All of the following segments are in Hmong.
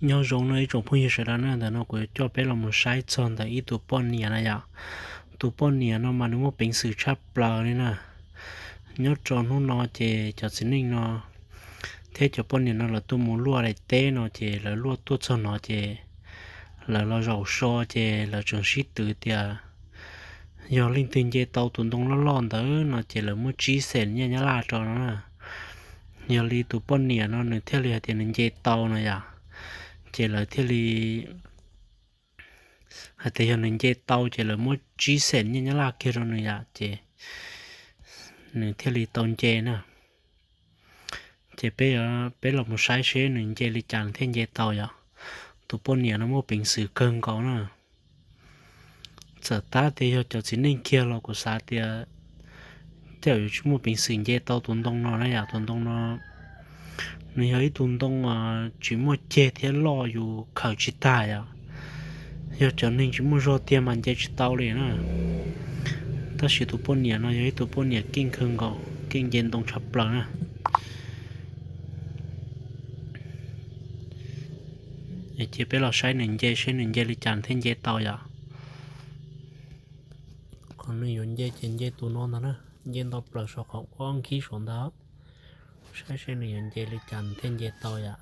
Nyob zoo no ib tsoom phooj ywg sawv daws na, ntawm no kuv yuav coj peb los mus saib txog ntawm ib tug poj niam na yom. Tus poj niam no mas nws muaj peev xwm tshaj plaws li na. Nyob rau hnub no ces cov txiv neej no thiab cov poj niam no lawv tuaj mus luaj daim teb no ces lawv luaj tuaj txog no ces lawv los zaum so ces lawv tseem sib twv tias yog leej twg nce tau tus ntoo loj loj ntawd no ces lawv muab tsib xees nyiaj Nyab Laj rau no na. Yog li tus poj niam no nws thiaj li hais tias nws nce tau no yom, ces lawv thiaj li hais tias yog nws nce tau ces lawv muab tsib xees nyiaj Nyab Laj kiag rau nws yom, ces nws thiaj li tau nce na. Ces peb, peb los mus saib seb nws nce li cas nws thiaj nce tau yom. Tus poj niam no muaj peev xwm kawg nkaus na. Txawm tab tias yog cov txiv neej kiag los kuv xav tias tej zaum yuav tsis muaj peev xwm nce tau tus ntoo no na yom. Tus ntoo no nws yog ib tug ntoo tsis muaj ceg thiab loj yus khaws tsis tag yom. Yog cov neeg tsis muaj zog tiag mas nce tsis tau li na. Tab sis tus poj niam no yog ib tug poj niam keej kawg nkaus, keej nce ntoo tshaj plaws na. Cia peb los saib nws nce seb nws nce li cas thiaj nce tau yom. Qhov nws yuav nce ces nce tus no ntag na, nce nto plaws saum qhov ua nkhib saum ntag. Saib seb nws yuav nce li cas thiaj nce tau yom.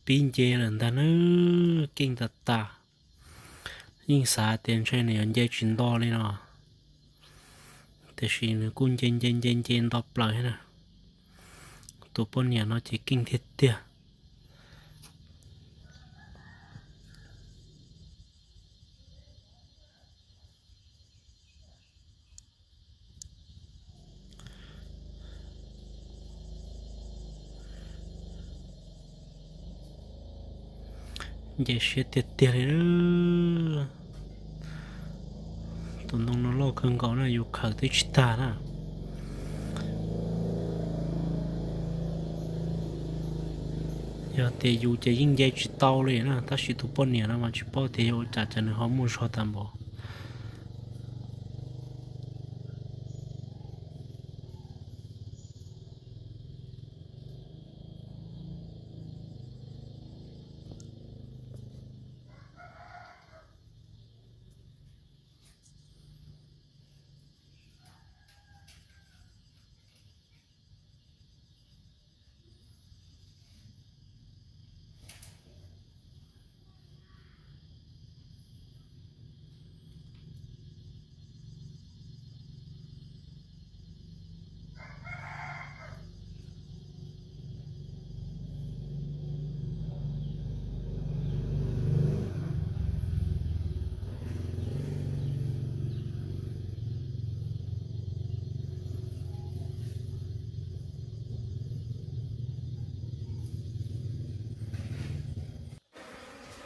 Pib nce lawm ntag na, keej tas tas. Yeej xav tias ntshe nws yuav nce tsis nto li no, tiam sis nws kuj nce nce nce nce nto plaws thiab na. Tus poj niam no ces keej tiag tiag. Nce siab tiag tiag li. Tus ntoo no loj kawg nkaus na, yus khaws twb tsis tag na. Yog tias yus ces yeej nce tsis tau li na, tab sis tus poj niam no mas tsis paub tias yog ua cas cas nws ho muaj zog tag npaum.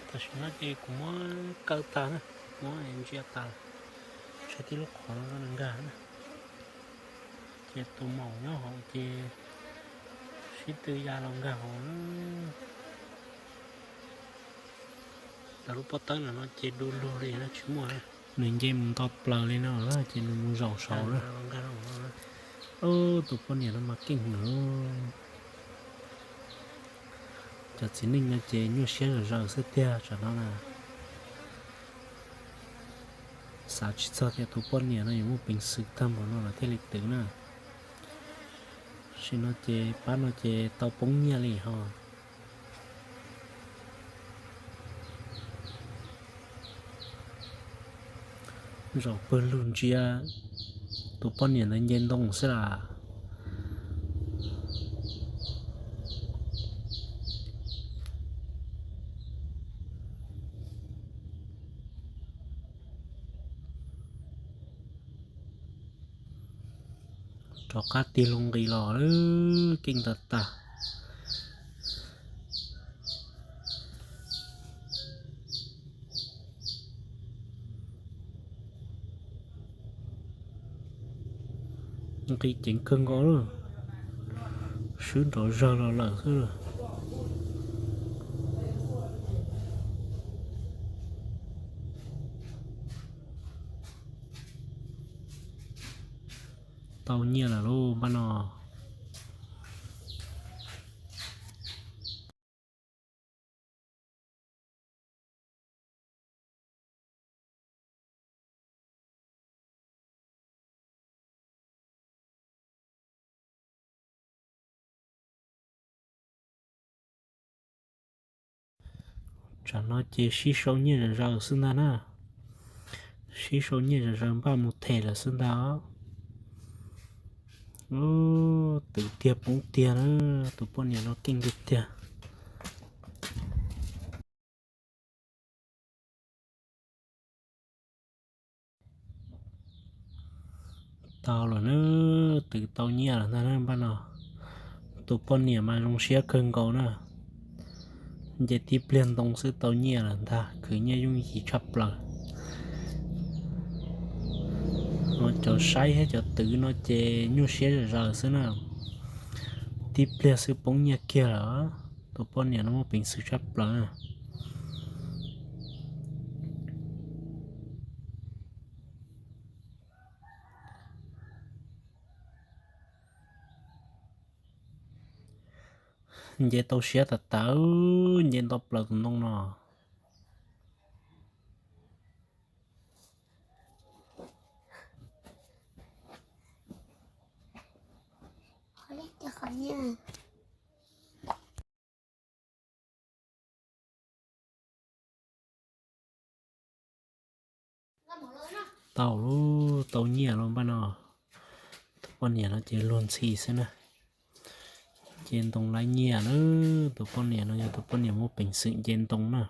Tam sim no ces kuv muab kaw tag na, muab ntsia tas, tseg tib lub qhov no nkag na. Ces tus maum nyob hauv ces sib tw ya los nkag hauv na. Lawv lub pob tawb no ces du lug li no tsis muaj. Nws nce mus nto plaws li no ces nws mus zaum saud na. Tus poj niam no mas keej heev. Cov txiv neej no ces nyuaj siab zom zaws xwb tiag tsam no na. Xav tsis txog tias tus poj niam no yuav muaj peev xwm tag npaum no lawm thiaj li twv na. Sim no ces pab no ces tau poob nyiaj li ho. Zaum pawg lug ntsia tus poj niam ntawd nce ntoo xwb las. Rov qab tig loo nqis los, keej tas tas. Nqis ceev kawg nkaus lawm, swb nrov zawg los lawm xwb. Tau nyiaj lawm lauj npaj no. Tsam no ces sib sau nyiaj zom zaws xwb ntag na. Sib sau nyiaj zom zaws npaj mus them lawm xwb ntag os. Twv tiag poob tiag na, tus poj niam no keej tiag tiag. Tau lawm na, twv tau nyiaj lawm ntag na npaj no. Tus poj niam mas zoo siab kawg nkaus na. Nce tib pliag ntoo xwb tau nyiaj lawm ntag, khwv nyiaj yooj yim tshaj plaws. Cov saib thiab cov twv no ces nyuaj siab zom zaws xwb na. Tib pliag xwb poob nyiaj kiag lawm. Tus poj niam no muaj peev xwm tshaj plaws na. Nce tau siab tas tas, nce nto plaws tus ntoo no. Tau lauj, tau nyiaj los npaj no. Tus poj niam no ces luag ntxhi xwb na. Nce ntoo laib nyiaj na. Tus poj niam no yog tus poj niam muaj peev xwm nce ntoo na.